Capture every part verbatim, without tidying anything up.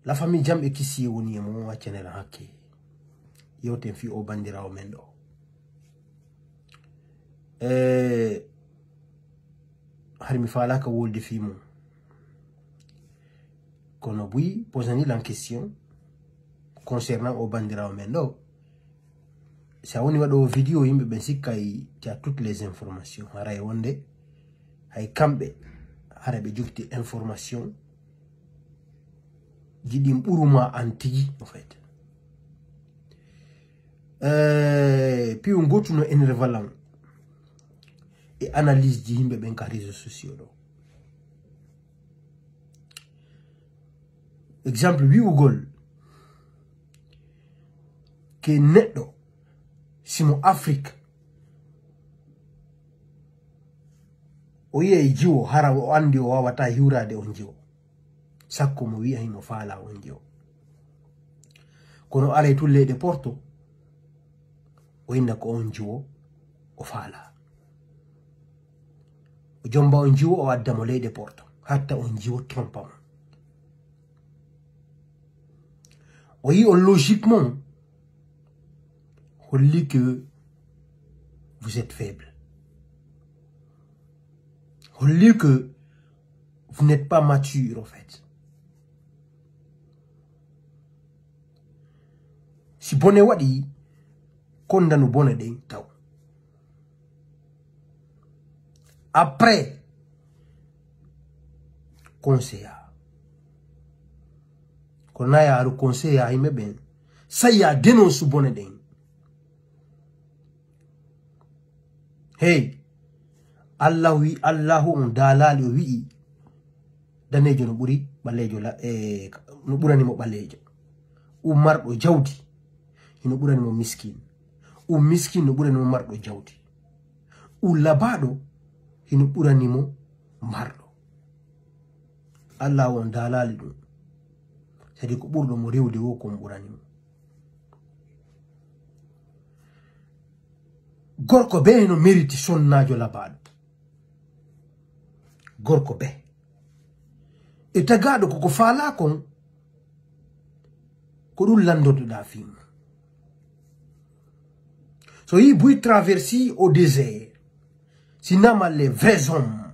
La famille Jam e Kissi woni e mo accanaran hakke. Yewten fii o banndiraawo men ɗo. Eh, hari mi faalaaka wolde fii mum. Kono buy posani lan question concernant o banndiraawo men ɗo. Si a woni waɗo video, yimɓe ɓen sikkay tu as toutes les informations. Haray wonde hay kamɓe, hara ɓe jogiti information ji ɗin ɓuruma an tigi, en fait. Eh, piyu gotu no énervalan e analyse ji yimɓe ɓen ka réseaux sociaux ɗo. Exemple, wi'ugol ke neɗɗo simo Afrique, o yi'ay jiwo, hara o anndi o waawataa hiwraade on jiwo. Sakko mo wi'a himo faalaa on jiwo. Kono aray tun leyɗe Porto, o inna ko on jiwo o faalaa. O jomba on jiwo, o adda mo leyɗe Porto. Hatta on jiwo trompa mo. O yi on logiquement, holli que vous êtes faible. Holli que vous n'êtes pas mature, en fait. Si bone waɗi, kondanu bone ɗen taw. Après, conseil a. Ko na yaaru conseil a yimɓe ɓen. Sa ya dénonce bone ɗen. Hey, Allahu wi-, Allahu on daalaali o wi'i, daneejo no ɓuri ɓaleejo la-, e, no ɓurani mo ɓaleejo. Un marɗo jawdi, hino ɓurani mo miskin. Un miskin no ɓurani mo marɗo jawdi. Un labaaɗo, hino ɓurani mo marɗo. Allahu on daalaali ɗum. Sadi ko ɓurɗo mo rewde wo kon ɓurani mo. Gorko be no meriti sonnaajo labaaɗo. Gorko be. E tagaaɗo koko faalaa kon, ko ɗum lanndotoɗaa fii mum. So yii buy traversi au désert, si namal les vrais hommes,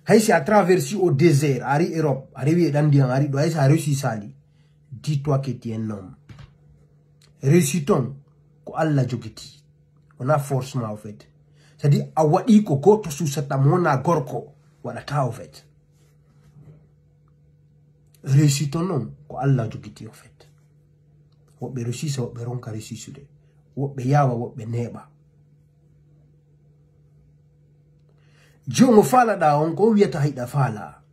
hay si a traversi au désert, a ari Europe, a rewi e ɗan ndiyan, a ari ɗo, hay si a réussi sali, dis-toi que tu es un homme. Réussi ton, ko Alla jogiti. Wona forcément, au fait. C'est-à-dire, a waɗi ko gooto suusata mo wona gorko waɗata, au fait. Réussi ton non, ko Alla jogiti, au fait. Woɓɓe réussisa, woɓɓe ronka réussisude. Woɓɓe yaawa, woɓɓe neeɓa. Jiwo mo faalaɗaa on, ko wiyata hiɗa faala.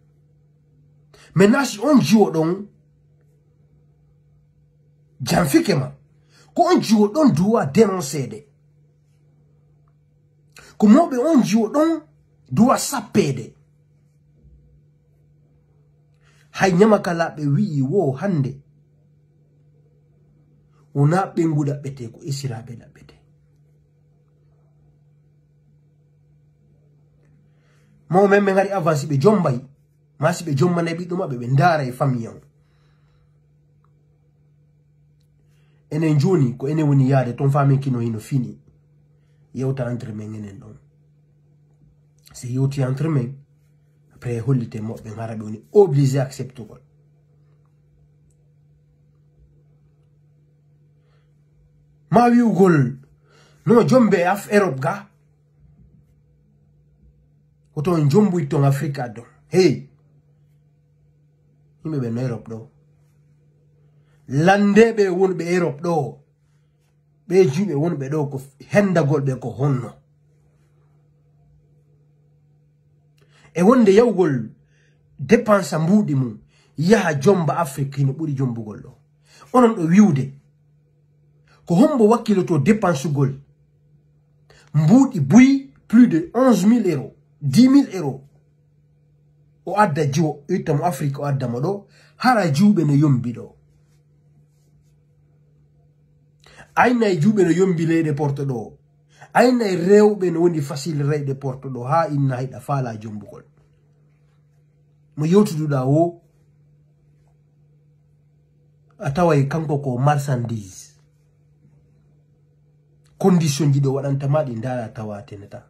Maintenant, si on jiwo ɗon janfike ma, ko on jiwo ɗon duwa dénonceede. Ko mawɓe on jiwo ɗon duwa sappeede. Hay ñamakalaaɓe wi'i wo hannde, wonaa ɓeyngu ɗaɓɓetee, ko esiraaɓe ɗaɓɓetee. Mawɓe men, ɓe ngari avance, ɓe jombay. Ma si ɓe jommanay ɓiɗɗo maɓɓe, ɓe ndaara e famille on. Enen jooni, ko enen woni yaade ton faa min kino hino fini. Yewta entre men enen ɗon. Si yewti entre men, après hollite moɓɓe, hara ɓe woni obligé acceptugol. Ma wi'ugol, no jombe af Europe ga? Ko ton jombuy ton Afrique adon. Hey. Yimɓe ɓe no Europe ɗo. Landeeɓe wonɓe Europe ɗo. Ɓe juuɓe wonɓe ɗo ko hendagol ɓe ko honno. E wonde yawgol dépense mbuuɗi mum, yaha jomba Afrique hino ɓuri jombugol ɗo. Onon ɗo wi'ude, ko hombo wakkiloto dépensugol mbuuɗi buy plus de onze mille euros, dix mille euros? O adda jiwo, o itta mo Afrique, o adda mo ɗo, hara juuɓe no yombi ɗo. Ayna e juuɓe no yombi leyɗe Porto ɗo. Ayna e rewɓe no woni facile reyɗe Porto ɗo, haa inna hiɗa faala jombugol. Mo yewtuduɗa wo, A taway kanko ko marchandise. Condition ji ɗo waɗanta ma ɗi ndaara tawa tenata.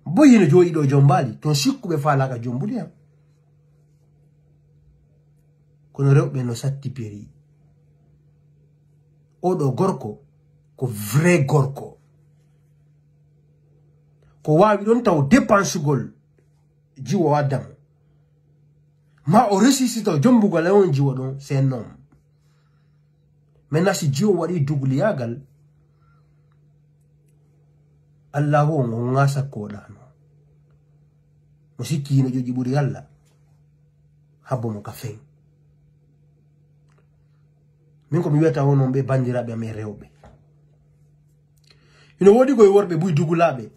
Boy hino jooɗi ɗo jombaali, ton sikkuɓe faalaka jombuli am. Kono rewɓe no satti peri. Oɗo gorko ko vrai gorko. Ko waawi ɗon taw dépensugol jiwo adda mo. Ma o resisita jombugol e on jiwo ɗon, c'est un homme. Maintenant, si jiwo waɗi duguliyagal, Allahu on, on ŋaasa koɗano. Mo sikki hino joƴƴi ɓuri Allah, habbo mo ka feŋ. Min ko mi wiyata on, on ɓe bandiraɓe amen rewɓe. Hino woodi koye worɓe buy dugulaɓe.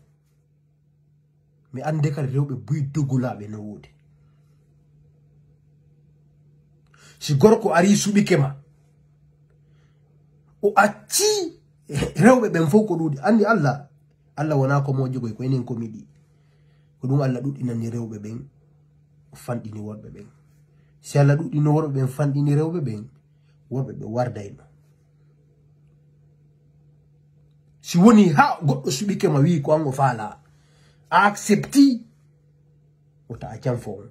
Mi annde kadi rewɓe buy dugulaɓe no woodi. Si gorko ari suɓike ma, o acci rewɓe ɓen fof ko ɗuuɗi. Anndi Allah, Allah wonaa ko moƴƴo koy, ko enen ko miɗi. Ko ɗum Allah ɗuɗɗinani rewɓe ɓen, o fanɗini worɓe ɓen. Si Allah ɗuɗɗino worɓe ɓen, fanɗini rewɓe ɓen, worɓe ɓe wardayno. Si woni ha goɗɗo suɓike ma, wi'i ko an o faala, a accepti, wota a janfo on.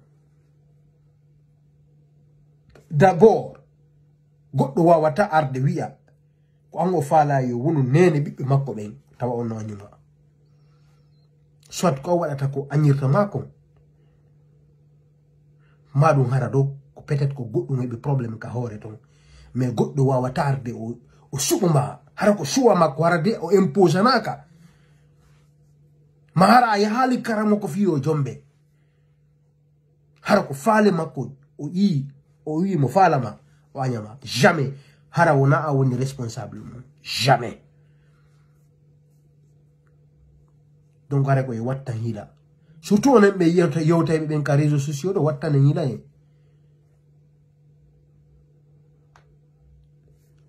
D'abord, goɗɗo wawata arde wi'a ko an o faala yo wonu nene ɓiɓɓe makko ɓen, tawa on no añuma. Soit ko waɗata ko añirta ma kon, ma ɗum hara ɗo ko peut-être ko goɗɗum heɓi problème ka hoore ton. Mais goɗɗo wawata arde o, o suɓo ma, hara ko suwa makko, hara de o imposanaka. Ma hara a yahali karamo ko fiyo jombe. Hara ko faale makko, o yi, o yi mo faalama, o añama. Jamais. Hara wona a woni responsable mum. Jamais. Donc, hara ko e watta hila. Surtout onon ɓe yewta, yewtayɓe ɓen ka réseaux sociaux ɗo, wattane hila en.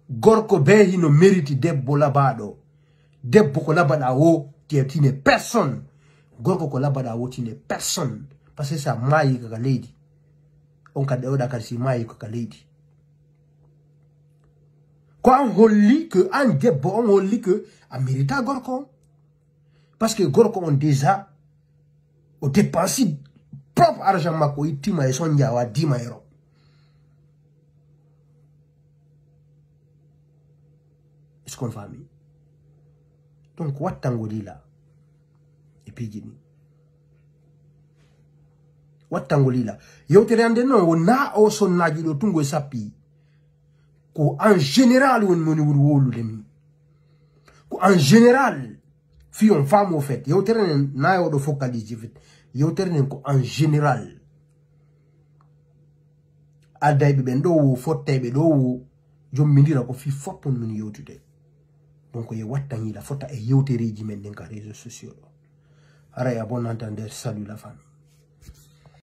Gorko be hino mérite debbo labaɗo. Debbo ko labaɗa wo, te tine personne. Gorko ko labaɗa wo, tine personne. Parce que sa maayi ka leydi, on kadi ɗo ɗa kadi si maayi ko ka leydi. Ko an holli que an debbo on holli que a mérita gorko on. Parce que gorko on déjà o dépense propre argent makko, ittima e sonja wa dima euro. Est-ce qu'on famille? Donc wattango lila e piiji ɗi. Wattango lila. Yewtere ande noon wona o sonnaji ɗo tungo e sappi. Ko en général woni moni woni wowlude min. Ko en général, fi on femme au fait. Yewtere nden na oɗo focalise fit. Yewtere nden ko en général. Addayɓe ɓen ɗo wo, fottayɓe ɗo wo, jommidira ko fi foppon min yewtude. Donc ye watta hila fota e yewtereji men ɗen ka réseaux sociaux ɗo. Haray a bonnanta nder salut la famille.